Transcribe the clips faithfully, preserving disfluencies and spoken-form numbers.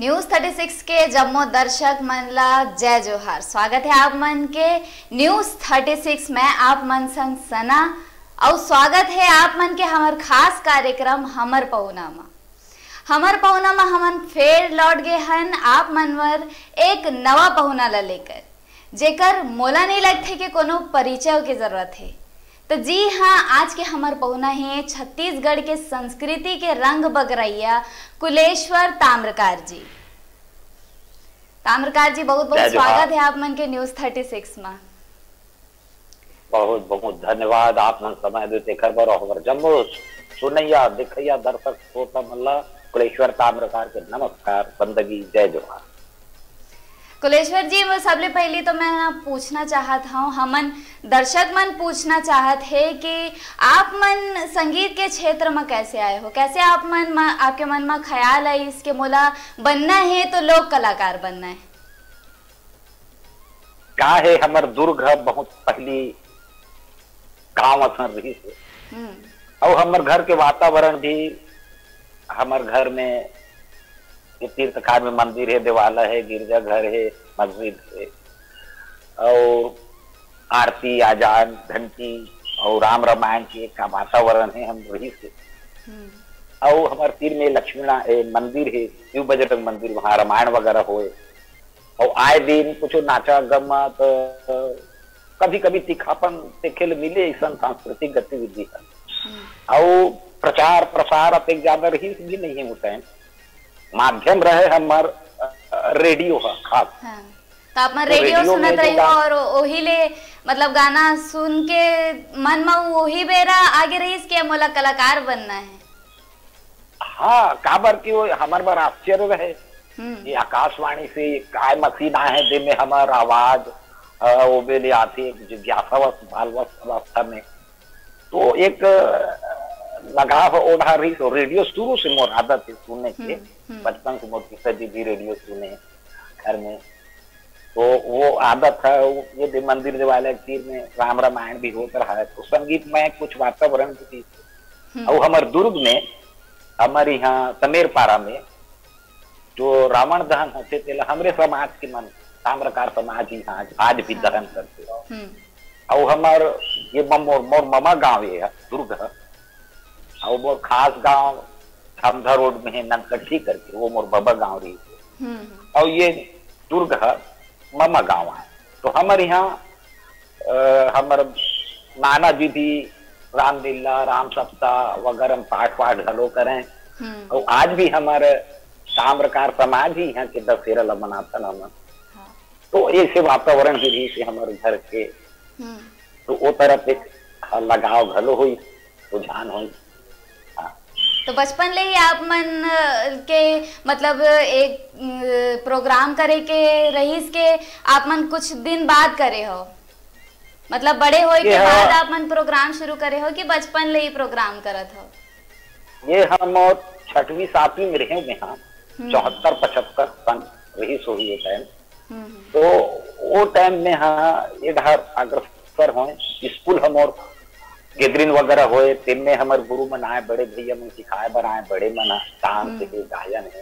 News thirty six के जम्मो दर्शक मन ला जय जोहार। स्वागत हे आप मन के न्यूज़ थर्टी सिक्स में, आप मन संग सना। अउ स्वागत हे आप मन के हमर खास कार्यक्रम हमर पहुना म। हमर पहुना म हमन फेर लौट गे हन आप मन बर एक नवा पहुना ला लेकर, जेकर मोला नइ लगथे कि कोनो परिचय के जरूरत हे। तो जी हाँ, आज के हमर पहुना हे छत्तीसगढ़ के संस्कृति के रंग बगरैया कुलेश्वर ताम्रकार जी। ताम्रकार जी, बहुत बहुत जय जोहार। स्वागत हे आप मन के न्यूज़ थर्टी सिक्स मा। बहुत बहुत धन्यवाद आप मन समय दे तेकर बर, और हमर जम्मो सुनैया, देखैया, दर्शक, श्रोता मन ला कुलेश्वर ताम्रकार के नमस्कार, बंदगी, जय जोहार। कुलेश्वर जी, मैं सबले पहली तो मैं पूछना चाहत हूँ, हमन दर्शक मन पूछना चाहत हे कि आप मन संगीत के क्षेत्र में कैसे आए हो, कैसे आप मन म, आपके मन में ख्याल आइस कि मोला बनना हे तो लोक कलाकार बनना हे? का हे, हमर दुर्ग ह बहुत पहली गांव असन रहिस हे। हम्म। अउ हमर घर के वातावरण भी, हमर घर में ये तीर्थकार में मंदिर हे, देवाला हे, गिरजाघर हे, मस्जिद हे, अउ आरती, आजान, घंटी अउ राम रामायण के का वातावरण हे, हम रहिस हे। हम्म। अउ हमर तीर में लक्ष्मीना-, ए, मंदिर हे, शिव बजरंग मंदिर, वहाँ रामायण वगैरह होए। अउ आए दिन कुछ नाचा गम्मा त कभी-कभी तीखापन देखे ले मिले, अइसन सांस्कृतिक गतिविधि ह। हम्म। अउ प्रचार प्रसार अतेक ज्यादा रहिस भी नहीं हे उस टाइम। माध्यम रहे हमर, अ, रेडियो ह खास। हाँ। तो आप मन तो रेडियो रेडियो सुनत में जो रही हो गा- और ओही ले, मतलब, गाना सुन के मन में ओही बेरा आगे रहिस कि मोला कलाकार बनना हे? हाँ, काबर कि वो हमर बर आश्चर्य रहे हम्म। कि आकाशवाणी से काय मशीन आए हे, जेमे हमर आवाज, अ, वो बेले आथे, एक जिज्ञासावश, बालवश अवस्था में। तो एक, अ, लगाव ओढ़ा रही, तो रेडियो शुरू से मोर आदत हे सुने के। हम्म, हम्म। बचपन से मोर पिताजी भी रेडियो सुने घर में। तो वो आदत हे, वो ये दे मंदिर देवालय के तीर में राम रामायण भी होत रहा है, तो संगीत में कुछ वातावरण भी थी। हम्म। अउ हमर दुर्ग में, हमर यहाँ समेरपारा में जो रावण दहन होथे, तेला हमरे समाज के मन, ताम्रकार समाज ही आज, आज भी हाँ। दहन करथे। हम्म। अउ हमर ये म-, मोर, मोर ममा गांव ये ह, दुर्ग ह। अउ मोर खास गांव धमधा रोड में हे, ननकट्ठी करके, वो मोर बबा गांव रही। हम्म, हम्म। अउ ये दुर्ग ह, ममा गांव आय। तो हमर यहाँ, अ, हमर नाना जी भी रामलीला, राम सप्ताह वगैरह में पाठ वाठ घलो करें। हम्म। अउ आज भी हमर ताम्रकार समाज ही यहाँ के दशहरा ला मनाथन हमन। हाँ। तो ऐसे वातावरण भी रही से हमर घर के। हम्म। तो वो तरफ एक लगाव घलो होई, रुझान होई। हाँ। तो बचपन ले ही आप मन, अ, के, मतलब, एक, अ, प्रोग्राम करे के रहिस के आप मन कुछ दिन बाद करे हो? मतलब, बड़े होए ये के हाँ। बाद आप मन प्रोग्राम शुरू करे हो कि बचपन ले ही प्रोग्राम करत हो? ये हम और छठवीं सातवीं में रहे हुए हैं, हम्म। चौहत्तर पचहत्तर सन रही सो ये टाइम। हम्म, हम्म। तो वो टाइम में हाँ, ये डहर अग्रसर होए, स्कूल हम और गैदरिंग वगैरह होए, तेमे हमर गुरु मन आए, बड़े भैया मन सिखाए बर आए, बड़े मन डांस हम्म। हे, गायन हे।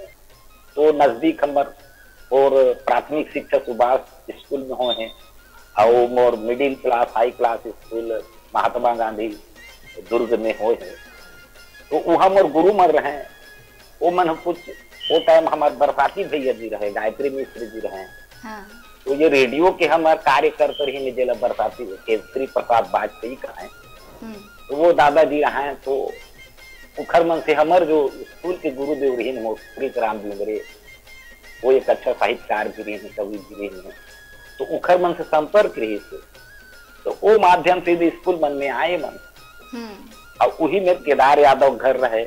तो नजदीक हमर और प्राथमिक शिक्षा सुभाष स्कूल में होए हे, अउ मोर middle class, high class school Mahatma Gandhi Durg में होए हे। तो उहाँ मोर गुरु मन रहे, वो मन कुछ, वो टाइम हमर बरसाती भैया जी रहे, गायत्री मिश्र जी रहे। हाँ। तो ये रेडियो के हमर कार्यकर्ता रहिन, जेला बरसाती केसरी प्रसाद वाजपेयी कहें। हम्म। तो वो दादाजी रहे, तो उखर मन से हमर जो स्कूल के गुरुदेव रहिन, मोर प्रीत राम बिंदरे, वो एक अच्छा साहित्यकार भी रहिन, कवि भी रहिन। तो उखर मन से संपर्क रहिस। तो वो माध्यम से भी स्कूल मन में आए मन। हम्म। अउ उही में केदार यादव घर रहे,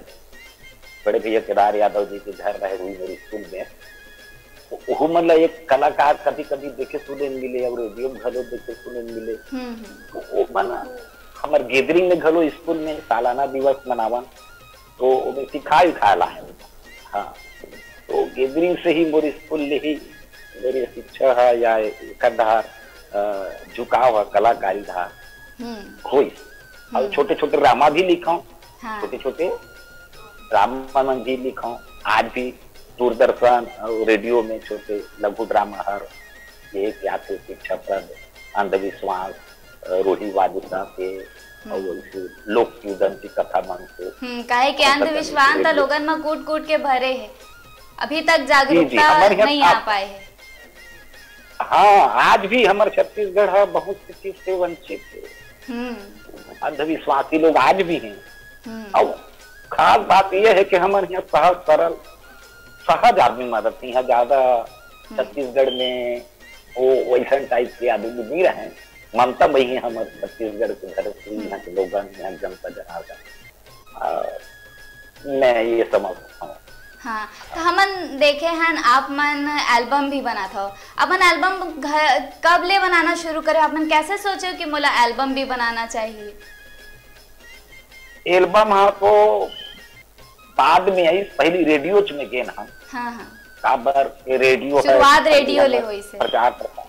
बड़े भैया केदार यादव जी के घर रहे, उही मेरे स्कूल में। तो ओहू मन ला एक कलाकार कभी-कभी देखे सुने मिले, अउ रेडियो में घलो देखे सुने मिले। हम्म, हम्म। तो वो मन हमर गैदरिंग में घलो स्कूल में सालाना दिवस मनावन, तो ओमे सिखाए उखाए ला हे। हाँ, तो गैदरिंग से ही मोर स्कूल ले ही मोर ये शिक्षा ह या एकर डहर, अ, झुकाव ह कलाकारी डहर हम्म। होइस। अउ हम्म। छोटे-छोटे ड्रामा भी लिखंव, हाँ। छोटे-छोटे ड्रामा मन भी लिखंव। आज भी दूरदर्शन अउ रेडियो में छोटे लघु ड्रामा हर, ये एक आथे शिक्षाप्रद, अंधविश्वास, अ, रूढ़िवादिता के, हम्म। अउ वैसे लोक किंवदंती कथा मन से। हम्म, काहे कि अंधविश्वास त लोगन म कूट-कूट के भरे हे, अभी तक जी, जी, जागरूकता हमर यहाँ नहीं आ आप पाए हे। हाँ, आज भी हमर छत्तीसगढ़ ह बहुत सी चीज से वंचित हे। हम्म। अंधविश्वासी लोग आज भी हैं। हम्म। अउ खास बात ये है कि हमर यहाँ सहज सरल, सहज आदमी मदद नहीं है ज्यादा। हम्म। छत्तीसगढ़ में वो वैसन टाइप के आदमी नहीं रहे। ममता मई ही हमर छत्तीसगढ़ के धरती, हम्म। यहाँ के लोगन, यहाँ जनता जनार्दन। अ, मैं ये समझता हूँ। हाँ, तो हमन देखे हन, आप मन एल्बम भी बनात हो। अपन एल्बम घ-, कब ले बनाना शुरू करे? आप मन कैसे सोचे कि मोला एल्बम भी बनाना चाहिए? एल्बम हा तो बाद में आई, पहली रेडियो च में गेन हम। हाँ, हाँ। काबर के रेडियो है, शुरुआत पहली रेडियो ले हमर होइस हे। प्रचार प्रसार।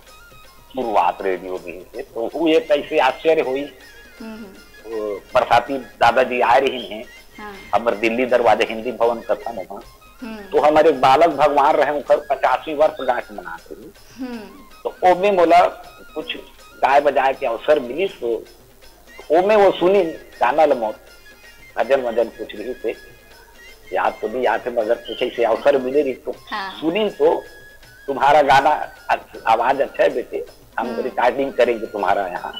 शुरुआत रेडियो में ही से, तो वो एक ऐसे आश्चर्य हुई। हम्म, हम्म। वो बरसाती दादाजी आए रहिन हे, हाँ। हमर दिल्ली दरवाजा हिंदी भवन कथन वहाँ। हम्म। तो हमर एक बालक भगवान रहे, उनकर पचासवीं वर्षगांठ मनात रही। हम्म। तो ओमे मोला कुछ गाय बजाए के अवसर मिलिस, तो ओमे वो सुनिन गाना ल मोर, भजन वजन कुछ रहिस हे, याद तो नहीं आते, मगर कुछ ऐसे अवसर मिले रही तो हाँ। सुनिन तो, "तुम्हारा गाना अच्छ-, आवाज अच्छा है बेटे, हम हम्म। रिकॉर्डिंग करेंगे तुम्हारा यहाँ,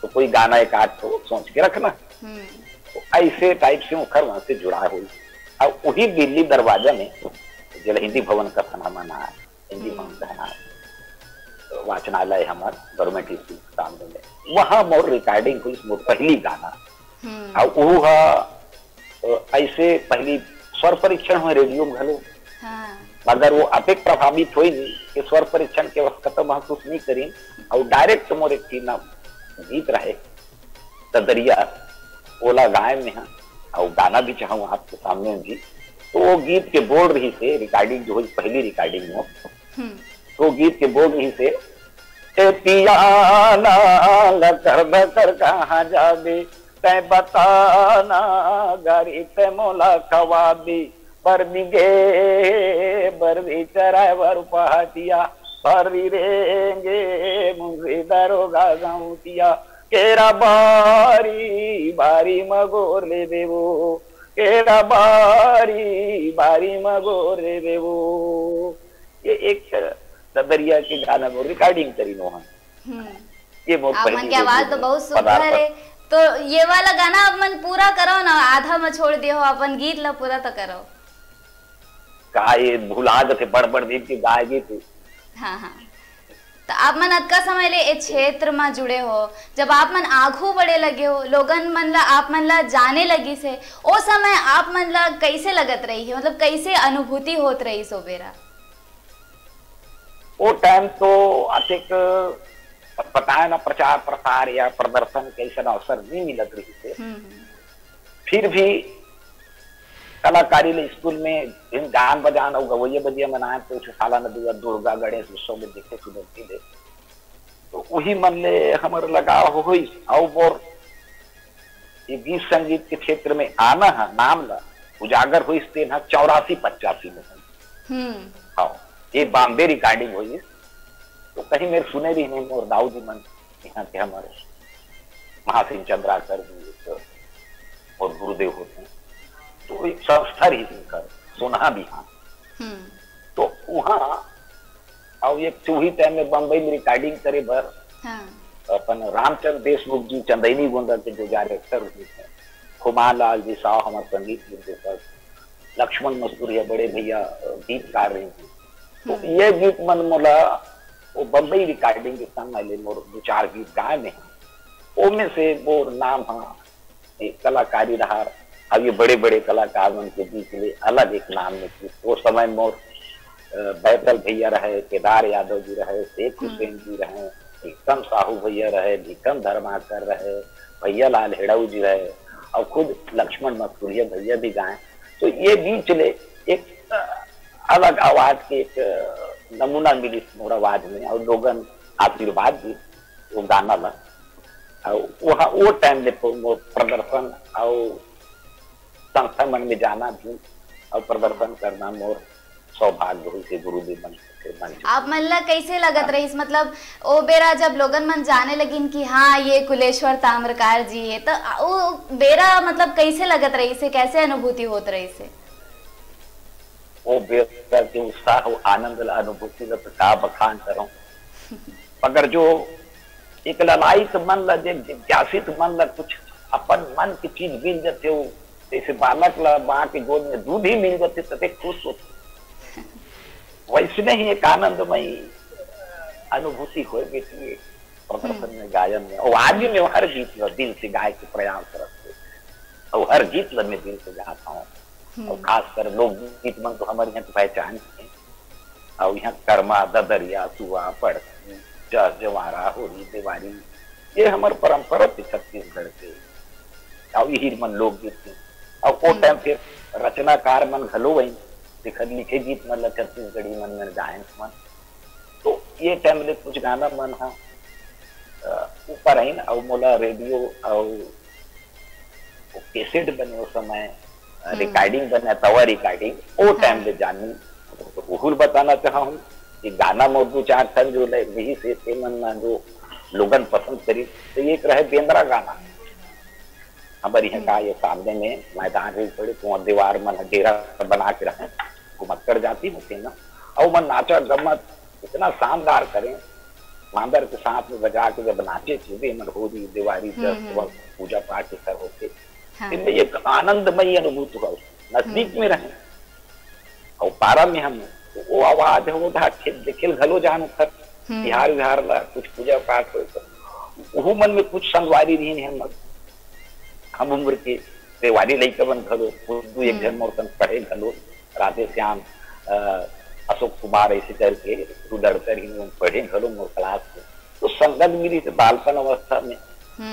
तो कोई गाना एक आध तो सोच के रखना।" हम्म। तो ऐसे टाइप से ओखर वहां से जुड़ाव हुई। अब वही दिल्ली दरवाजा में जेला हिंदी भवन कथन हमन आए, हिंदी हम्म। भवन कहना, वाचनालय हमर गवर्नमेंट स्कूल के सामने में, वहाँ मोर रिकॉर्डिंग हुई, मोर पहली गाना। हम्म। और वो हा, अ, ऐसे पहली स्वर परीक्षण हुए रेडियो में घलो। हाँ। मगर वो अतेक प्रभावित होई नहीं कि स्वर परीक्षण के वक्त तो महसूस नहीं करीन। और डायरेक्ट मोर एक ठी ना गीत रहे, ददरिया, ओला गाय में हा, और गाना भी चाहूँ आपके सामने भी। तो वो गीत के बोल रही से रिकॉर्डिंग जो हुई, पहली रिकॉर्डिंग में, हम्म। तो गीत के बोल रही से, "ए पिया ना लकर बकर कहाँ जाबे, तै बता ना गारी तै मोला खवाबे, बरदी गे बरदी चराय बर पहाटिया, बरदी रेंगे मुंशी दरोगा गौतिया, केरा बारी बारी मगोर ले देबो, केरा बारी बारी मगोर ले देबो।" ये एक ददरिया के गाना मोर रिकॉर्डिंग करीन होहन। हम्म। ये मोर आप मन पहली के आवाज रेडियो तो में बहुत सुंदर पदार्पण। है। तो ये वाला गाना आप मन पूरा करो ना, आधा में छोड़ दिए हो, अपन गीत ला पूरा तो करो। का ये भुला जथे बड़ बड़ दिन के गाय गीत। हाँ, हाँ। तो आप मन अतका समय ले ए क्षेत्र में जुड़े हो, जब आप मन आघू बढ़े लगे हो, लोगन मन ला, आप मन ला जाने लगी से, ओ समय आप मन ला कैसे लगत रही है, मतलब कैसे अनुभूति होत रही सो बेरा? वो टाइम तो अतेक बताए ना, प्रचार प्रसार या प्रदर्शन के ऐसा अवसर नहीं मिलत रही थे। हम्म, हम्म। फिर भी कलाकारी ले स्कूल में जिन गान बजान और गवैया बजिया मनाए, तो उसे सालाना दुआ दुर्गा गणेश उत्सव में देखे सुने मिले। तो वही मन ले हमर लगाव होइस। और मोर ये गीत संगीत के क्षेत्र में आना है, नाम ला उजागर होइस, तेन हा चौरासी पचासी में। हम्म। हाँ, ये बॉम्बे रिकॉर्डिंग होइस। तो कहीं मेरे सुने भी नहीं, मोर दाऊ जी मन यहाँ के हमारे महासिंह चंद्राकर जी एक मोर गुरुदेव होते हैं। तो एक संस्था रही इनकर, सोनहा बिहान। हम्म। तो वहाँ, और एक चूही टाइम में बम्बई में रिकॉर्डिंग करे बर हाँ। अपन रामचंद्र देशमुख जी, चंदैनी गोंदा के जो डायरेक्टर हुए थे, खुमान लाल जी साहु हमारे संगीत निर्देशक, लक्ष्मण मस्तुरिया बड़े भैया, अ, गीतकार रहे थे। तो हम्म। ये गीत मन मोला वो बम्बई रिकॉर्डिंग के समय ले मोर दो चार गीत गाए में हैं। ओमे से मोर नाम हा एक कलाकारी रहा। अब ये बड़े-बड़े कलाकार मन के बीच ले अलग एक नाम निकलिस। वो समय मोर, अ, बैतल भैया रहे, केदार यादव जी रहे, शेख हम्म। हुसैन जी रहे, भीखम साहू भैया रहे, भीखम धर्माकर रहे, भैया लाल हेड़ऊ जी रहे, और खुद लक्ष्मण मस्तुरिया भैया भी गाए। तो ये बीच ले एक, अ, अलग आवाज के एक, अ, नमूना मिलिस मोर आवाज में, और लोगन आशीर्वाद दी वो गाना ला। और वहाँ वो टाइम ले प्र-, मोर प्रदर्शन और संस्था मन में जाना भी और प्रदर्शन करना मोर सौभाग्य होइस हे गुरुदेव मन से मंच। आप मन ला कैसे लगत रहिस, मतलब ओ बेरा जब लोगन मन जाने लगिन कि हाँ, ये कुलेश्वर ताम्रकार जी हे, तो ओ बेरा मतलब कैसे लगत रहिस हे, कैसे अनुभूति होत रहिस हे? ओ बेरा के उत्साह, ओ आनंद ला, अनुभूति ला तो का बखान करंव। मगर जो एक ललायित मन ला, जे जिज्ञासित मन ला कुछ अपन मन के चीज मिल जथे, वो जैसे बालक ला माँ के गोद में दूध ही मिल जथे, तते खुश होथे। वैसने ही एक आनंदमयी अनुभूति होय बेटी, प्रदर्शन में, गायन में। और आज भी मैं हर गीत ला दिल से गाय के प्रयास करत हूँ, और हर गीत ला मैं दिल से गाता हूँ। और खासकर लोकगीत मन तो हमारे यहाँ की पहचान है। और यहाँ करमा, ददरिया, सुआ, पड़ती, जस, जवारा, होरी, देवारी, ये हमर परंपरा थी छत्तीसगढ़ के। और यही मन लोकगीत थी। और वो टाइम फिर रचनाकार मन घलो वही, लिखे, लिखे गीत मन ला छत्तीसगढ़ी मन में गायन मन। तो ये टाइम ले कुछ गाना मन हा, अ, ऊपर आइन, और मोला रेडियो और वो कैसेट बने उस समय, अ, रिकॉर्डिंग बने, तवा रिकॉर्डिंग, वो टाइम ले जानी। तो उहुल बताना चाहा हूँ कि गाना मोर दू चार ठन जो ले, यही से, से मन ना जो लोगन पसंद करी, तो ये एक रहे बेंदरा गाना। हमर यहाँ का ये सामने में मैदान रही पड़े, तो दीवार मन घेरा बना के रहे, घुमक्कड़ जाति में थे ना, और मन नाचा गम्मत इतना शानदार करें, मांदर के साथ में बजा के जब नाचे थे, भी मन होरी, देवारी, जस, पूजा पाठ के सब होते, हाँ। इनमें एक आनंदमयी अनुभूति हुआ, नजदीक में रहे। और पारा में हम, वो आवाज हो, वो धा खेल, खेल घलो जान उठत, बिहार, बिहार ला, कुछ पूजा पाठ हो, तो ओहू मन में कुछ संगवारी रहिन हे, हम, हम उम्र के देवारी लइका मन घलो, दू एक झन मोर संग पढ़े घलो, राधे श्याम, अ, अशोक कुमार ऐसे करके दू लड़का रहिन, मन पढ़े घलो मोर क्लास में। तो संगत मिली थे बालपन अवस्था में,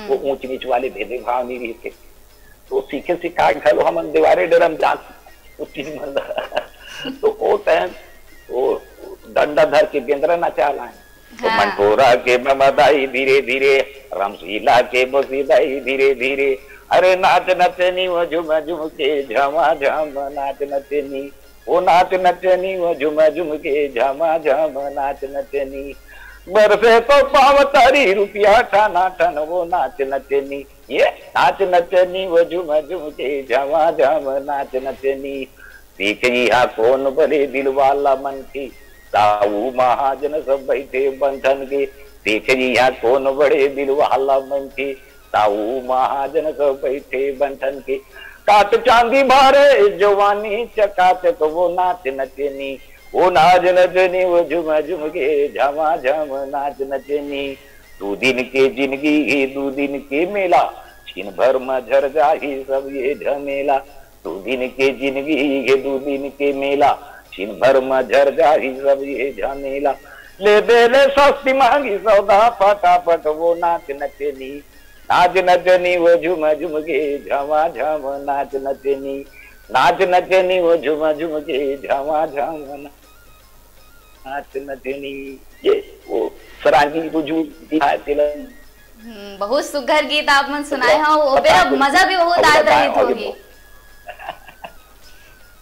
वो ऊंच नीच वाले भेदे भाव नहीं रहिथे। तो सीखे सिखाए घलो हमन देवारे डरम जात, वो चीज मन ला। तो वो टाइम वो डंडा धर के बेंदरा नचा लाए। तो हाँ। मन टोरा के ममदाई धीरे धीरे, रमशीला के बसीदाई धीरे धीरे, अरे नाच नचनी वो झुम झुम के झमा झम नाच नचनी, ओ नाच नचनी वो झुम झुम के झमा झम नाच नचनी, बरसे तो पाव तारी रुपया ठाना ठन वो नाच नचनी, ये नाच नचनी वो झुम झुम के झमा झम नाच नचनी। देख इहाँ कौन बड़े दिल वाला मन के, ताऊ महाजन सब बैठे बंठन के। देख इहाँ कौन बड़े दिल वाला मन के, ताऊ महाजन सब बैठे बंठन के। काट चांदी भारे जवानी चकाचक वो नाच नचनी, वो नाच नचनी वो झुम झुम के झमा झम नाच नचनी। दू दिन के जिंदगी ही दू दिन के मेला, छिन भर म झर जाही सब ये झमेला। दू दिन के जिंदगी ही दू दिन के मेला, छिन भर म झर जाही सब ये झमेला। ले बेले सस्ती महंगी सौदा फटाफट वो नाच नचनी, नाच नचनी वो झुम झुम के झमा झम नाच नचनी, नाच नचनी वो झुम झुम के झमा झम नाच नचनी। ये वो सरांगी रुझु दिखाए तिलक। हम्म, बहुत सुघर गीत आप मन सुनाए हो। ओ बेरा मजा भी बहुत आत रहित होही।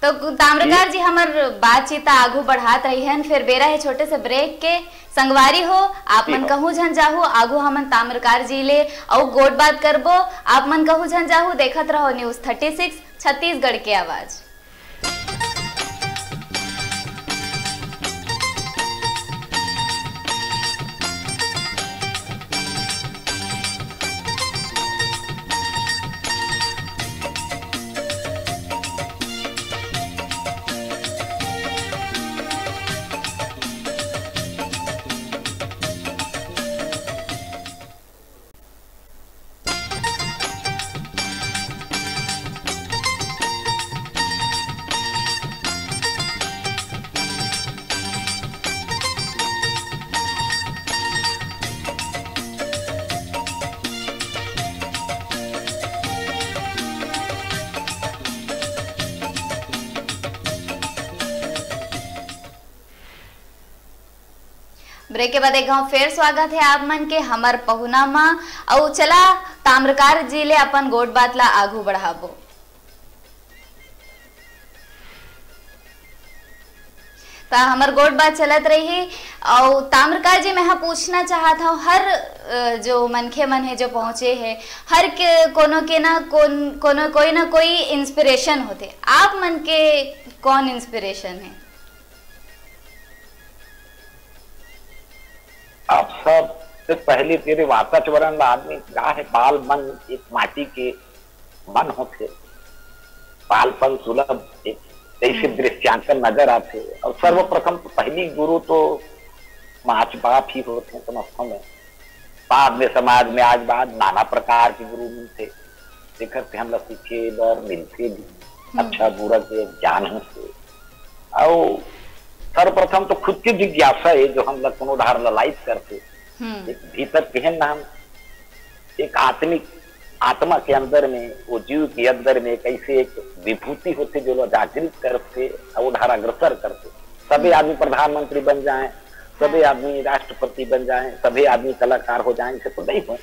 तो ताम्रकार जी, हमर बातचीत आगू बढ़ात रही हन, फिर बेरा है छोटे से ब्रेक के। संगवारी हो, आप मन कहूँ झन जाहू, आगू हमन ताम्रकार जी ले अउ गोठ बात करबो। आप मन कहूँ झन जाहू, देखत रहो न्यूज़ थर्टी सिक्स, छत्तीसगढ़ के आवाज। ब्रेक के बाद एक घाव फेर स्वागत है आप मन के हमर पहुना मा। अउ चला ताम्रकार जी ले अपन गोठ बात ला आगू बढ़ाबो। त हमर गोठ बात चलत रही। अउ ताम्रकार जी, मैं ह पूछना चाहत हव, हर, अ, जो मनखे मन हे, जो पहुँचे हे, हर के कोनो के ना कोन-, कोनो कोई ना कोई inspiration होथे। आप मन के कौन inspiration हे? आप सब से पहले तेरे वातावरण ला आदमी का है, बाल मन एक माटी के मन होथे, बालपन सुलभ एक जैसे हम्म। दृश्यांकन नजर आथे। और सर्वप्रथम तो पहली गुरु तो माँ बाप ही होथे समस्तों में। बाद में समाज में आज बाद नाना प्रकार के गुरु मिलथे, जेकर से हमला सीखे बर मिलथे भी, हम्म। अच्छा बुरा के ज्ञान होथे। अउ सर्वप्रथम तो खुद के जिज्ञासा है जो हमला कोनो ढार ललाइत करथे। हम्म। एक भीतर केहन ना हम एक आत्मिक आत्मा के अंदर में, वो जीव के अंदर में कैसे एक विभूति होथे जो ला जागृत करथे अउ वो ढार अग्रसर करथे। सभी हम्म। आदमी प्रधानमंत्री बन जाए, सभी हाँ। आदमी राष्ट्रपति बन जाए, सभी आदमी कलाकार हो जाए, इसे तो नहीं हो।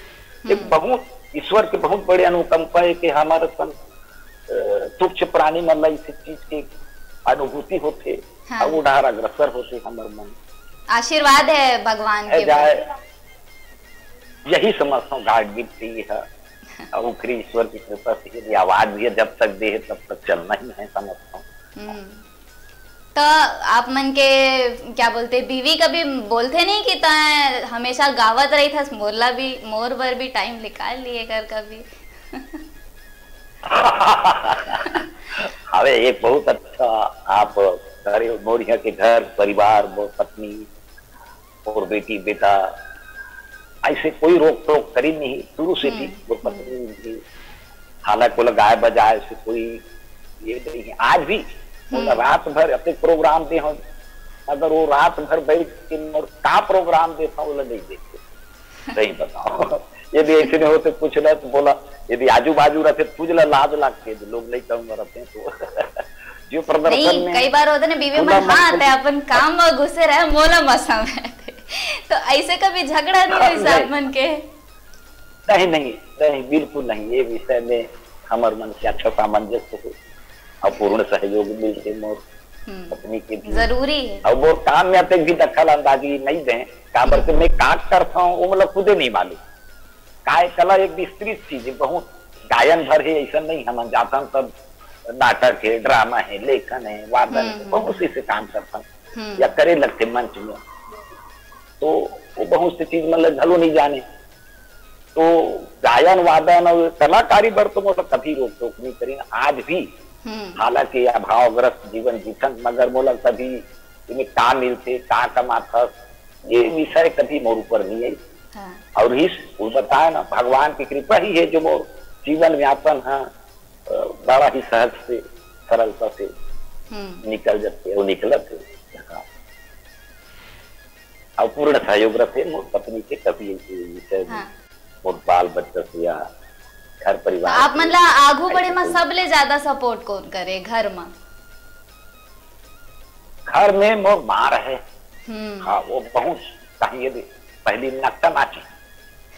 एक हम्म। बहुत ईश्वर के बहुत बड़े अनुकंपा है कि हमारे सन, अ, तुच्छ प्राणी मन ला इस चीज के अनुभूति होथे, हाँ। अउ वो ढार अग्रसर होथे हमर मन। आशीर्वाद है भगवान है के जाए, यही समझता हूँ, God gift ही है। अउ ओकरे ईश्वर की कृपा से यदि आवाज भी है, जब तक दे है, तब तक चलना ही है, समझता हूँ। हम्म। तो आप मन के, क्या बोलते, बीवी कभी बोलथे नहीं कि तैं हमेशा गावत रहिथस, मोर ला भी, मोर बर भी time निकाल लिए कर कभी? अरे, एक बहुत अच्छा आप करे हो, मोर यहाँ के घर परिवार, मोर पत्नी, मोर बेटी बेटा, ऐसे कोई रोक टोक करी नहीं शुरू से भी। हम्म, वो पत्नी भी, हालांकि वो गाय बजाए से कोई ये नहीं है। आज भी वो हम्म। रात भर अपने प्रोग्राम दे हो, अगर वो रात भर बैठ के मोर का प्रोग्राम देखा, वो नहीं देखते। सही बताओ। यदि ऐसे नहीं होते, कुछ ना तो बोला, यदि आजू बाजू रहते, तुझ ला लाज लागते, जो लोग नहीं कहूंगा रहते हैं तो। जो प्रदर्शन नहीं, में कई बार होता ना, बीवी खुला मन, मन हाँ, खुल- ते अपन काम में घुसे रहे, मोला मसा में। तो ऐसे कभी झगड़ा नहीं हुई नहीं। साथ मन के? नहीं, नहीं, नहीं, बिल्कुल नहीं। ये विषय में हमर मन के अच्छा सामंजस्य हो और पूर्ण सहयोग मिलते मोर हम्म। पत्नी के भी। जरूरी है। और मोर काम में अतेक भी दखल अंदाजी नहीं दें, काबर से मैं का करता हूँ, वो मतलब खुदे नहीं मालूम। काय कला एक विस्तृत चीज है, बहुत गायन भर है, ऐसा नहीं। हम जाथन तब नाटक है, ड्रामा है, लेखन है, वादन हम्म, है, हम्म। बहुत से, से काम करथन हम्म। या करे लगथे मंच में, तो वो बहुत से चीज मतलब घलो नहीं जाने। तो गायन वादन और कलाकारी बर तो मोला कभी रोक टोक नहीं करी, आज भी। हम्म। हालांकि अभावग्रस्त जीवन जीथन, मगर मोला कभी तुम्हें का मिलथे, का कमाथस, ये विषय कभी मोर ऊपर नहीं आई। हाँ। और इस, वो बताए ना, भगवान की कृपा ही है जो मोर जीवन यापन है, अ, बड़ा ही सहज से, सरलता से हम्म। निकल जाते, वो निकलत है। हाँ। और पूर्ण सहयोग रखे मोर पत्नी के, कभी ये विषय में हाँ। मोर बाल बच्चा से या घर तो परिवार आप से मन ला आगू बढ़े ऐसे में कोई सबले ज्यादा support कौन करे घर में? घर में मोर माँ रहे। हम्म। हाँ, वो बहुत चाहिए भी। पहली नकटा नाचे।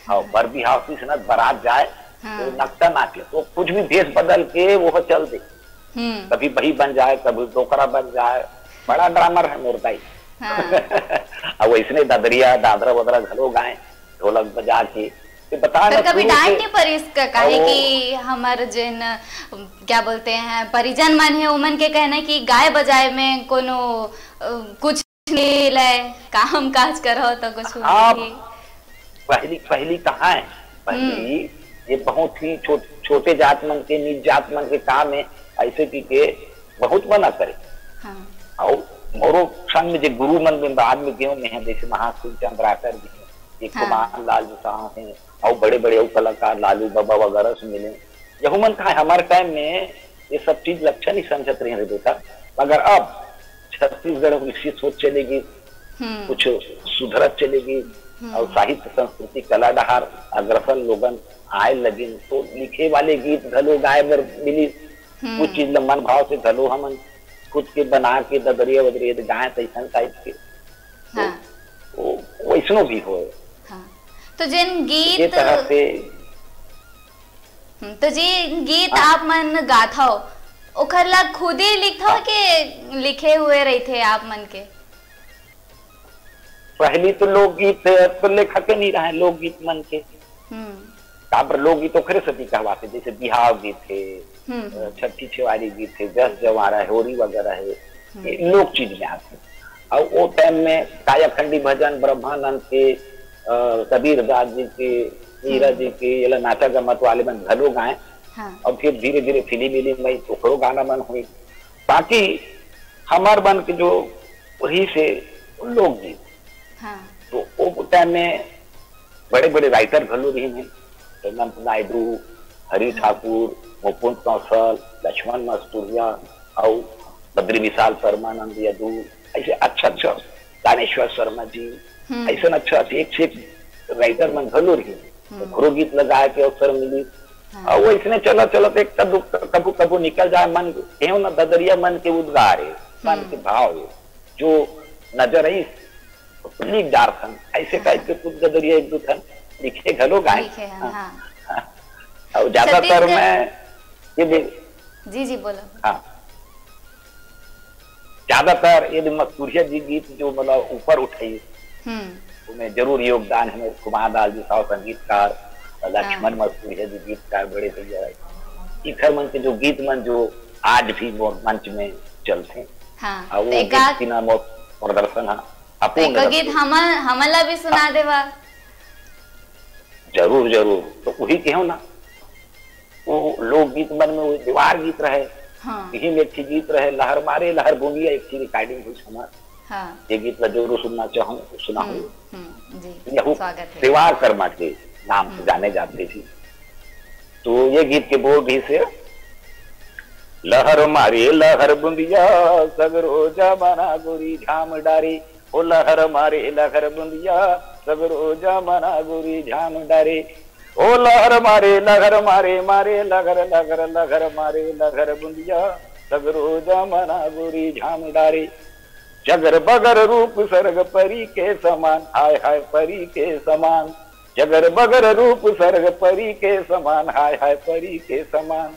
हाँ, बर बिहाव से ना बारात जाए, हाँ। तो नकटा नाचे। तो कुछ भी भेष बदल के वो चल दे। हम्म। कभी बही बन जाए, कभी डोकरा बन जाए। बड़ा ड्रामर है मोर दाई। हाँ। अब वैसने ददरिया, दादरा वदरा घलो गाए, ढोलक बजा के। ये बता पर ना, कभी शुरू डांट से नहीं परी इसका, काहे वो कि हमर जेन, क्या बोलते हैं, परिजन मन है, उमन के कहना है कि गाय बजाए में कोनो, अ, कुछ नहीं ले, काम काज करो तो कुछ हाँ, नहीं। पहली, पहली कहाँ है? पहली हम्म। ये बहुत ही छो-, छोटे जात मन के, नीच जात मन के काम है, ऐसे की के बहुत मना करे। हाँ। और मोरो संग में जे गुरु मन में बाद में गयो में है, जैसे महाशिव चंद्राकर जी हैं, एक हाँ। कुमार लाल जी साहब हैं, और बड़े-बड़े और कलाकार लालू बाबा वगैरह से मिले। यहू मन का है, हमारे टाइम में ये सब चीज लक्षण ही समझत रहे रे बेटा, मगर अब छत्तीसगढ़ विकसित होत चलेगी, हम्म। कुछ सुधरत चलेगी, हम्म। और साहित्य, संस्कृति, कला डहार अग्रसर लोगन आए लगिन, तो लिखे वाले गीत घलो गाए बर मिली, हम्म। कुछ चीज ल मन भाव से घलो हमन खुद के बना के ददरिया वदरिया गाए, तैसन टाइप के। तो हाँ। वो वैसनो भी होए। हाँ। तो जेन ये गीत तरह से हम्म, तो जी, गीत हाँ। आप मन गाथव, ओखर ला खुदे लिखथव हाँ। के लिखे हुए रहिथे आप मन के? पहली तो लोकगीत तो लेखक नहीं रहे, लोकगीत मन के। हम्म। काबर लोकगीत ओखरे सेती कहवाथे, जैसे बिहाव गीत हे, हम्म, हम्म। छट्ठी छेवारी गीत हे, जस जवारा हे, होरी वगैरह हे, हम्म। ये लोक चीज में आथे। और वो टाइम में कायाखंडी भजन ब्रह्मानंद के, अ, कबीर दास जी के, मीरा हम्म। जी के, ये ला नाचा गम्मत वाले मन घलो गाए। हाँ। और फिर धीरे धीरे फिल्म विल्म में ओकरो गाना मन हुई। बाकी हमार मन के जो वही से लोकगीत। हाँ। तो वो टाइम में बड़े बड़े राइटर घलो रहिन हे, हेमंत नायडू, हरि हाँ। ठाकुर, मुकुंद कौशल, लक्ष्मण मस्तुरिया, और बद्री विशाल, परमानंद यदु, ऐसे अच्छा अच्छा, दानेश्वर शर्मा जी, हम्म। ऐसे अच्छा अच्छा एक से एक राइटर मन घलो रहिन। हम्म। ओकरो गीत लगाए के अवसर मिली। हाँ। और वो इसने चला चला तो एक कदू-, कभू कभू निकल जाए मन, एहो ना ददरिया मन के उद्गार हे, मन हम्म। के भाव हे, जो नजर आई लिख डारथन, ऐसे हाँ। टाइप के कुछ गदरिया एक दो ठन लिखे घलो गाए। लिखे हैं, हाँ। हाँ। हाँ। और ज्यादातर छत्तीसगढ़ मैं ये भी जी, जी, बोलो। हाँ। ज्यादातर ये भी मस्तूरिया जी गीत जो मतलब ऊपर उठाई, हम्म। उनमें जरूर योगदान हे कुमार लाल जी साहू संगीतकार, लक्ष्मण हाँ। मस्तूरिया जी गीतकार बड़े भैया हे। इखर मन के जो गीत मन जो आज भी मोर मंच में चलथे। हाँ, और वो तो एक गीत आध बिना मोर प्रदर्शन हा तो अपूर्ण एक गीत रथे। हमन, हमन ला भी सुना हाँ। देवा। जरूर, जरूर। तो वही कहो ना, वो लोकगीत मन में वो दीवार गीत रहे, हाँ। यही में एक ठे गीत रहे, लहर मारे लहर बुंदिया, एक ठे रिकॉर्डिंग हुई हमार। हाँ। ये गीत ला जरूर सुनना चाहूँ, सुनाहूँ। हम्म, हम्म, जी, यहू स्वागत है। दीवार कर्मा के नाम से हम्म। जाने जाते थे। तो ये गीत के बोल भी से, लहर मारे लहर बुंदिया, सगरो जमाना गोरी झाम डारे। ओ लहर मारे लहर बुंदिया, सगरो जमाना गोरी झाम डारे। ओ लहर मारे लहर मारे, मारे लहर लहर लहर मारे लहर बुंदिया, सगरो जमाना गोरी झाम डारे। जगर बगर रूप सरग परी के समान, हाय हाय परी के समान। जगर बगर रूप सरग परी के समान, हाय हाय परी के समान।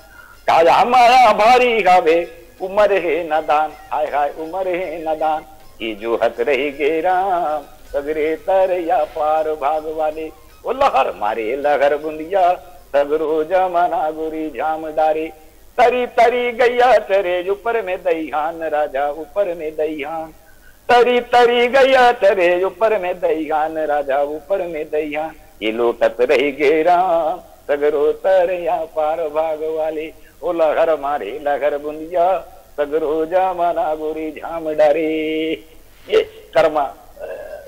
काया माया भारी हावे, उमर हे नदान, हाय हाय उमर हे नदान। ये जो हत रही गे राम, सगरे तर या पार भाग वाले। ओ लहर मारे लहर बुंदिया, सगरो जमाना गोरी झाम डारे। तरी तरी गैया चरे, ऊपर में दईहान राजा, ऊपर में दईहान। तरी तरी गैया चरे, ऊपर में दईहान राजा, ऊपर में दईहान। ये लोटत रही गे राम, सगरो तर या पार भाग वाले। ओ लहर मारे लहर बुंदिया, सगरो जमाना गोरी झाम डारे। ये कर्मा, अ,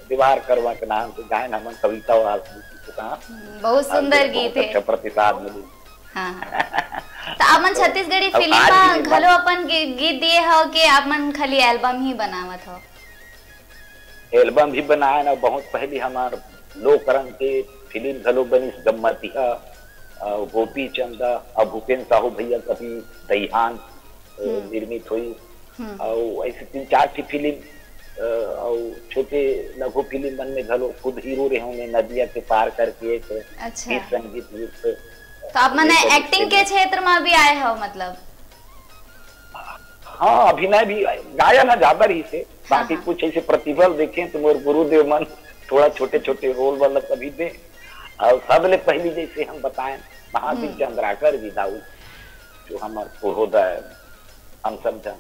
दीवार कर्मा के नाम से गायन हमन कविता और आत्मकथा। हम्म, बहुत और सुंदर बहुत गीत है। अच्छा प्रतिसाद मिली। हाँ, हाँ। तो आप मन छत्तीसगढ़ी अब फिल्म आज मा भी घलो अपन गी-, गीत दिए हो कि आप मन खाली एल्बम ही बनावत हो? एल्बम भी बनाए ना, बहुत पहली हमार लोक रंग के फिल्म घलो बनिस गम्मतिहा, अ, गोपी चंदा, अ, भूपेन साहू भैया कभी दईहान, अ, हम्म। निर्मित हुई। हम्म। अउ ऐसे तीन चार ठी फिल्म, अ, अउ छोटे लघु फिल्म मन में घलो खुद हीरो रहे हों, नदिया के पार करके एक अच्छा। गीत संगीत युक्त तो आप मने एक और एक्टिंग के फिल्म। क्षेत्र में भी आए हो मतलब? हाँ, अभिनय भी, गायन ह ज्यादा रहिसे, हाँ, बाकी हाँ। कुछ ऐसे प्रतिभा देखें तो मोर गुरुदेव मन थोड़ा छोटे-छोटे रोल वाला कभी दे। और सबले पहली जैसे हम बताएं, महावीर हम्म। चंद्राकर जी दाऊ, जो हमर पुरोधा है, हम समझन,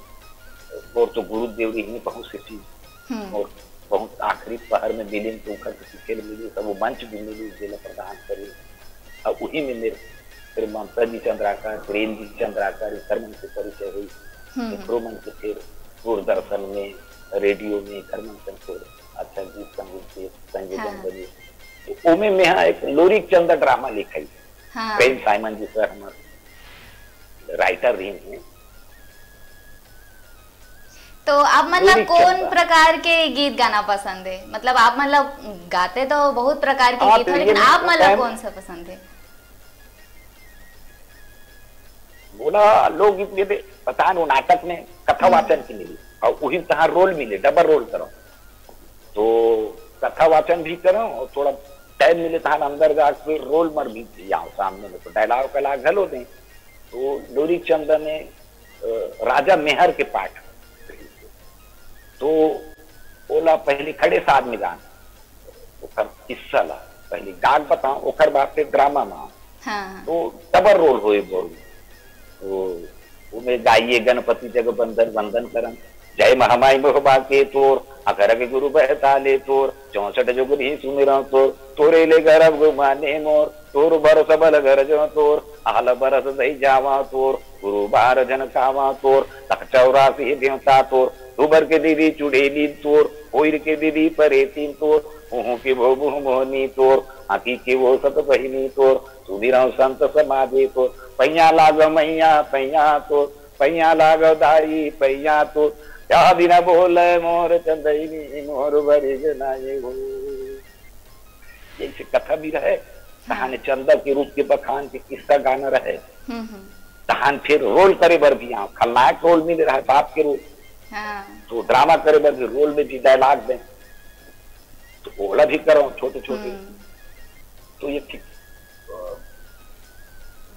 मोर तो गुरुदेव रहिन बहुत से चीज, हम्म। मोर बहुत आखिरी पहर में मिलिन तो उखर के सीखे ले मिली, सब वो मंच भी मिली, जेला प्रदान करी। अब वही में मेरे, मेरे ममता जी चंद्राकर, प्रेम जी चंद्राकर, एकर मन से परिचय हुई। हम्म। एकरो मन से फिर दूरदर्शन में, रेडियो में, एकर मन से फिर अच्छा गीत संगीत के संयोजन हाँ। बनी। तो ओमे में हाँ एक लोरिक चंद ड्रामा लिखाई, हाँ। प्रेम साइमन जी सर हमारे राइटर रहिन हे। तो आप मन ला लोरिक कौन चंद। प्रकार के गीत गाना पसंद है? मतलब आप मन ला गाते तो बहुत प्रकार के हाँ, गीत तो हो, ये लेकिन आप मन ला टाइम कौन सा पसंद है? बोला लोकगीत में दे, पता नहीं, नाटक में कथा हम्म। वाचन की मिली और वही तहाँ रोल मिले, डबल रोल करो, तो कथा वाचन भी करो और थोड़ा टाइम मिले तहाँ अंदर जाके रोल मर भी आओ सामने में, तो डायलॉग का लाग घलो दें। तो लोरिक चंद ने, अ, राजा मेहर के पाठ, तो ओला पहले खड़े साज में गान, ओकर किस्सा ला पहले गा के बताओ, ओकर बाद फिर ड्रामा में आओ। हाँ, हाँ। तो डबल रोल होए बोल। तो ओमे गाइए गणपति जग बंदन वंदन करन, जय महामाई मोहबा के तोर, अगर के गुरु बहताले तोर, चौसठ जुग ही सुमिरन तोर, तोरे ले गर्भ गुमाने मोर, तोर भरोसा बल घर जो तोर, आल बरस दई जावा तोर, गुरु बार जन कावा तोर, तक चौरासी देवता तोर, दुबर के देवी चुड़ैली तोर, होइर के देवी परेती तोर, मुहु के भो मुहु मोहनी तोर, आँखी के वो सत बहिनी तोर, सुमिरन संत समाजे तोर, पैया लाग मैया पैया तोर, पैया लाग दाई पैया तोर, या बिना बोले मोर चंदैनी मोर बरिग नाये हो। जैसे कथा भी रहे, हाँ। तहाने चंदा के रूप के बखान के किस्सा गाना रहे। हम्म, हम्म। तहान फिर रोल करे बर भी आओ, खलनायक रोल मिले रहे, बाप के रोल। हाँ। तो ड्रामा करे बर भी रोल में भी डायलॉग दें, तो ओला भी करो छोटे छोटे। हम्म। तो ये ठीक, अ,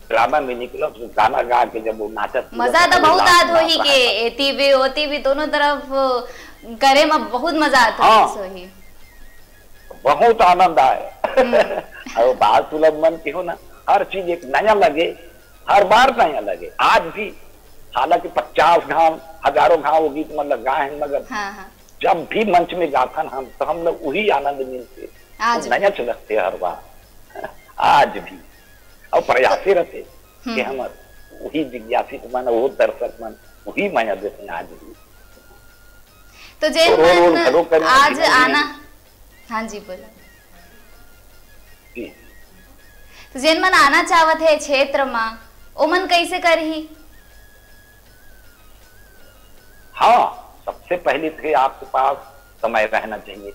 ड्रामा में निकलो तो गाना गा के जब वो नाचत मजा तो बहुत आत होही के। एती भी ओती भी दोनों तरफ करे में बहुत मजा आत होही। हाँ। बहुत आनंद आए। हम्म। और बाल सुलभ मन के हो ना, हर चीज एक नया लगे, हर बार नया लगे। आज भी हालांकि पचास घाव, हजारों घाव वो गीत मन ला गाए हैं, मगर हाँ, हाँ। जब भी मंच में गाथन हम, तो हम लोग वही आनंद मिलते, आज वो भी। नया चलते हर बार, आज भी। और प्रयासे रहते कि हम्म। हम वही जिज्ञासित मन, वो दर्शक मन, वही माया देते आज भी। तो जेन तो रोल, रोल मन घलो करना आज जीवन में आना, हाँ जी, बोलो। जी। तो जेन मन आना चाहत हे क्षेत्र मा, ओमन कैसे करही? हाँ, सबसे पहले तो आपके पास समय रहना चाहिए।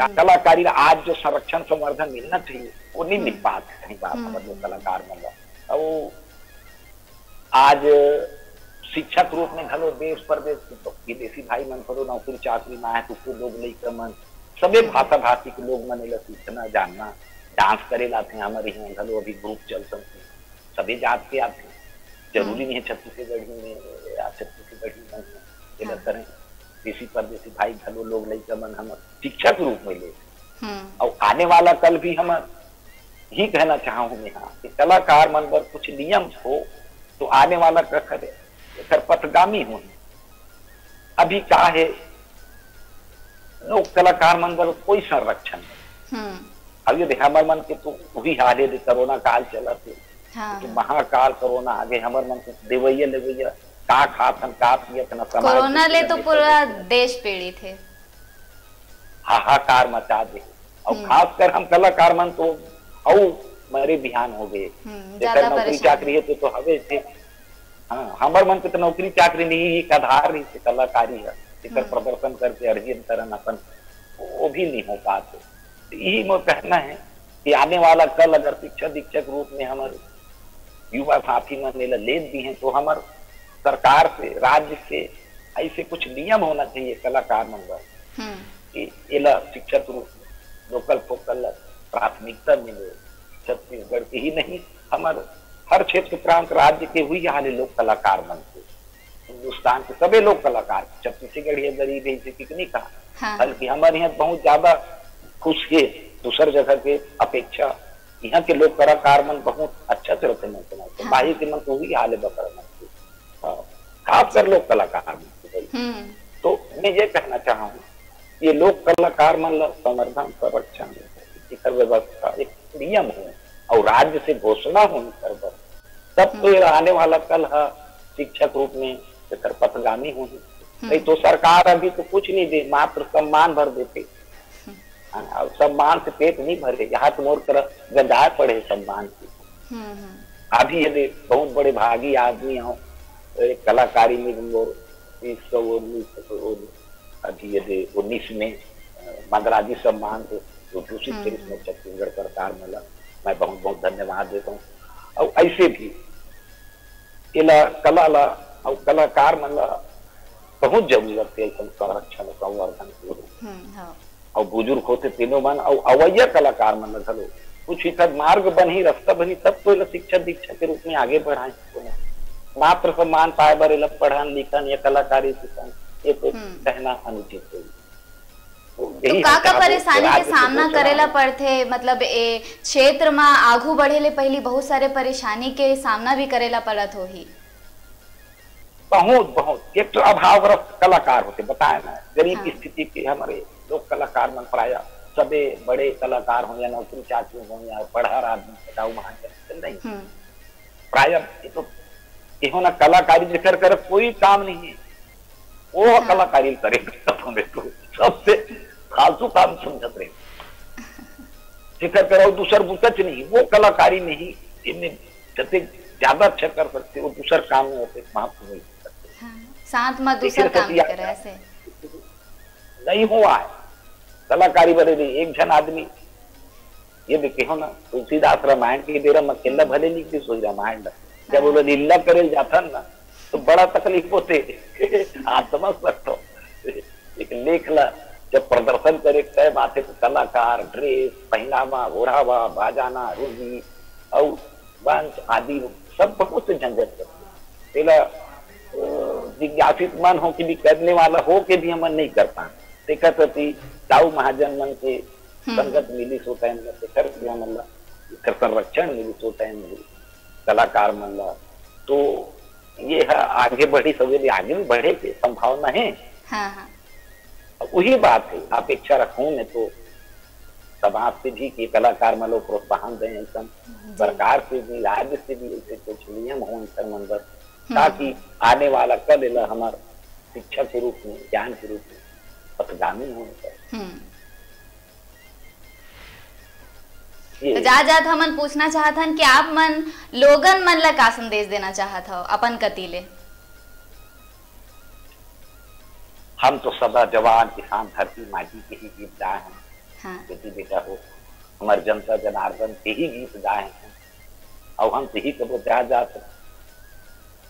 हम्म। कलाकारी ला आज जो संरक्षण संवर्धन मिलना चाहिए, वो नहीं मिल हम्म। पात हे कहीं बात, हम्म। मतलब, कलाकार मन ला। अब वो आज शिक्षक रूप में घलो देश परदेश के तो विदेशी भाई मन घलो नौकरी चाकरी में आए, तो उसको लोग लइका मन, सबे हम्म। भाषा भाषी के लोग मन एला सीखना, जानना, डांस करे ला थे हमर इहाँ घलो अभी ग्रुप चलत हे, सभी जात के आथे। जरूरी हम्म। नहीं है छत्तीसगढ़ी में या छत्तीसगढ़ी मन एला हाँ। करें। देशी परदेशी भाई घलो लोग लइका मन हमर शिक्षक रूप में ले। हम्म। और आने वाला कल भी हम यही कहना चाहूँ मैं यहाँ कि कलाकार मन बर कुछ नियम हो, तो आने वाला कल एकर पथगामी हो। अभी का है, लोक कलाकार मन बर कोई संरक्षण नहीं। हम्म। अब ये देखा, हमर मन के तो वही हाल है, जो कोरोना काल चलत हे। हाँ, तो हाँ। महाकाल कोरोना आगे, हमर मन के देवैया लेवैया का खात हन, का पियत हन, समाज कोरोना के ले तो पूरा देश पीड़ित हे। हाहाकार मचा दे। और हम्म। खासकर हम कलाकार मन तो अउ मरे बिहान हो गए। हम्म, जेकर ज्यादा नौकरी परेशान। चाकरी है तो, तो हवे थे। हाँ, हमर मन के तो नौकरी चाकरी नहीं, एक आधार ही से कलाकारी है, जेकर हम्म। प्रदर्शन करके अर्जित करन अपन, वो भी नहीं हो पाते। तो यही मोर कहना है कि आने वाला कल अगर शिक्षा दीक्षा के रूप में हमर युवा साथी मन एला लेत भी हैं, तो हमर सरकार से, राज्य से ऐसे कुछ नियम होना चाहिए कलाकार मन बर हम्म। कि एला शिक्षा के रूप में लोकल फोकल ला प्राथमिकता मिले। छत्तीसगढ़ के ही नहीं, हमर हर क्षेत्र प्रांत राज्य के हुई हाल लोक कलाकार मन के। हिंदुस्तान के सबे लोक कलाकार, छत्तीसगढ़िया गरीब है, इसे कितनी कहा। हाँ। बल्कि हमारे यहाँ बहुत ज्यादा खुश है दूसर जगह के अपेक्षा। यहाँ के लोक कलाकार मन बहुत अच्छा से रहते मन के, हाँ। बाहर के मन तो हुई हाल है बकर मन के। हाँ, खासकर लोक कलाकार मन के भाई। हम्म। तो मैं ये कहना चाहूँ, ये लोक कलाकार मन ला संवर्धन, संरक्षण, एकर व्यवस्था, एक नियम हो और राज्य से घोषणा हो एकर बर, तब तो हम्म। ये आने वाला कल हा शिक्षक रूप में एकर पथगामी होही। हम्म। नहीं तो सरकार अभी तो कुछ नहीं दे, मात्र सम्मान भर देते। हम्म। हाँ, अब सम्मान से पेट नहीं भरे, यहाँ तो मोर तरह गंजाए पड़े सम्मान से। हम्म, हम्म। अभी ये दे बहुत बड़े भागी आदमी हो, ए, कलाकारी में मोर बीस सौ और उन्नीस सौ और अभी ये दे उन्नीस में, अ, मंदराजी सम्मान से जो दूसरी हम्म, चरित्र में हम्म। छत्तीसगढ़ सरकार मिला, मैं बहुत बहुत धन्यवाद देता हूँ। और ऐसे भी एला कला ला और कलाकार मन ला बहुत जरूरत है ऐसन संरक्षण संवर्धन के। हम्म, हाँ। और बुजुर्ग होते तीनों मन और अवैया कलाकार मन ला घलो कुछ एकर मार्ग बनही, रास्ता बनही, तब तो एला शिक्षा दीक्षा के रूप में आगे बढ़ाए। मात्र सम्मान पाए बर एला पढ़न लिखन या कलाकारी सीखन, ये तो हम्म। कहना अनुचित है। तो यही का हम का चाहबो कि परेशानी के राज्य के सामना घोषणा करे ला हो। पड़थे? मतलब, ए क्षेत्र म आगू बढ़े ले पहिली बहुत सारे परेशानी के सामना भी करे ला पड़त होही। बहुत, बहुत। एक तो अभावग्रस्त कलाकार होथे, बताए ना, गरीब हाँ। स्थिति के हमरे लोक कलाकार मन प्रायः सबे बड़े कलाकार हो या नौकरी चाकरी हो या पढ़हर आदमी, दाऊ महाजन नहीं। हम्म। प्रायः ये तो, ये हो ना, कलाकारी जेकर कर कोई काम नहीं है, वो हाँ। कलाकारी करे तो सबसे फालतू काम समझत रहे। जेकर करा दूसर बुतच नहीं, वो कलाकारी नहीं, इनमें जते ज्यादा अच्छा कर सकते, वो दूसर काम में होते महत्व नहीं कर सकते। हाँ, साथ में दूसर काम भी करे ऐसे। नहीं हुआ है कलाकारी बने नहीं। एक जन आदमी, ये देखे हो ना, तुलसीदास रामायण के बेरा में अकेला भले लिख दे सोई रामायण ला। जब हाँ। वो लीला करे जाथन ना, तो बड़ा तकलीफ होते। आप समझ सकते हो, एक लेख ला जब प्रदर्शन करे तय बात है, तो कलाकार, ड्रेस, पहनावा, ओढ़ावा, बाजाना, रुझी और मंच आदि, सब बहुत झंझट करते। तेला, अ, जिज्ञासित मन हो के भी, करने वाला हो के भी हमन नहीं कर पाए। तेकर प्रति दाऊ महाजन मन के हम्म। संगत मिली सो टाइम में तेकर से हमन ला एकर संरक्षण मिली सो टाइम में कलाकार मन ला। तो ये ह आगे बढ़ी, सवेरे आगे भी बढ़े के संभावना है। हाँ, हाँ। अब वही बात है, अपेक्षा रखूं मैं तो समाज से भी कि कलाकार मन ला प्रोत्साहन दें, एकदम जी। सरकार से भी, राज्य से भी ऐसे कुछ नियम हो ऐसे मन बर, हम्म। ताकि आने वाला कल एला हमार शिक्षा के रूप में, ज्ञान के रूप में पथगामी हो सके। हम्म। ये तो जात जात हमन पूछना चाहत हन कि आप मन लोगन मन ला का संदेश देना चाहत हव अपन कति ले? हम तो सदा जवान किसान धरती माटी के ही गीत गाए हैं। हाँ। बेटी बेटा हो, हमारे जनता जनार्दन के ही गीत गाए हैं। और हम तो ही कबो जा जात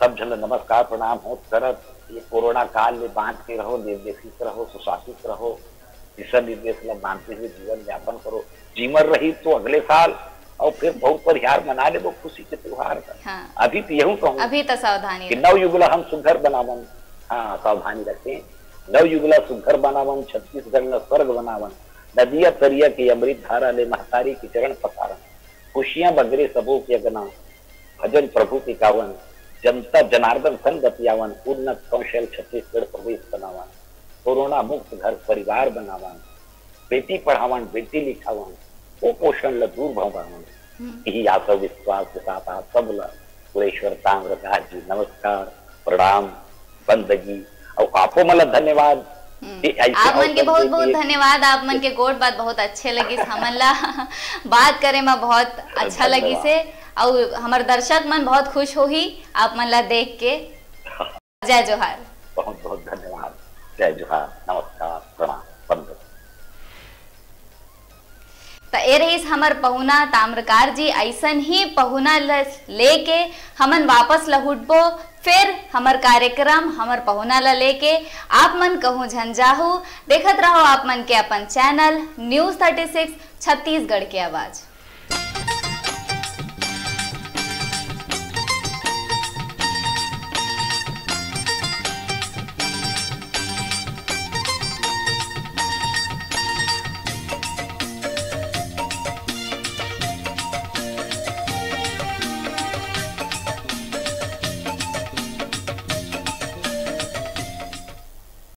सब झन ला नमस्कार प्रणाम होत करत, ये कोरोना काल ले बांच के रहो, निर्देशित रहो, सुशासित रहो, दिशा निर्देश ला मानते हुए जीवन यापन करो। जीवन रही तो अगले साल और फिर बहुत परिहार मना लेबो खुशी के त्योहार का। हाँ। अभी तो यहू कहूँ अभी तो सावधानी कि रखें। नवयुग ला हम सुघर बनावन, हाँ, सावधानी रखें। नवयुग ला सुघर बनावन, छत्तीसगढ़ ला स्वर्ग बनावन। नदिया तरिया के अमृत धारा ले महतारी के चरण पखारन। खुशियां बगरे सबो के अगना, भजन प्रभु के गावन, जनता जनार्दन संग बतियावन, उन्नत कौशल छत्तीसगढ़ प्रदेश बनावन, कोरोना मुक्त घर परिवार बनावन, बेटी पढ़ावन, बेटी लिखावन, कुपोषण ल दूर भगावन। हम्म। यही आशा विश्वास के साथ आप सब ल सुरेश्वर ताम्रकार जी नमस्कार, प्रणाम, बंदगी, और आपो मन ल धन्यवाद। हम्म। ये ऐसे आप मन के अवसर बहुत दे बहुत दिए। धन्यवाद, आप मन के गोठ बात बहुत अच्छे लगिस, हमन ला बात करे में बहुत अच्छा लगिस धन्यवाद। हे, और हमर दर्शक मन बहुत खुश होही आप मन ला देख के। जय जोहार। बहुत बहुत धन्यवाद। जय जोहार, नमस्कार, प्रणाम, वंदन। त ए रहिस हमर पहुना ताम्रकार जी। अइसन ही पहुना ल लेके हमन वापस लहुटबो, फिर हमर कार्यक्रम हमर पहुना ल लेके। आप मन कहूँ झन जाहू, देखत रहो आप मन के अपन channel news thirty six Chhattisgarh के आवाज़।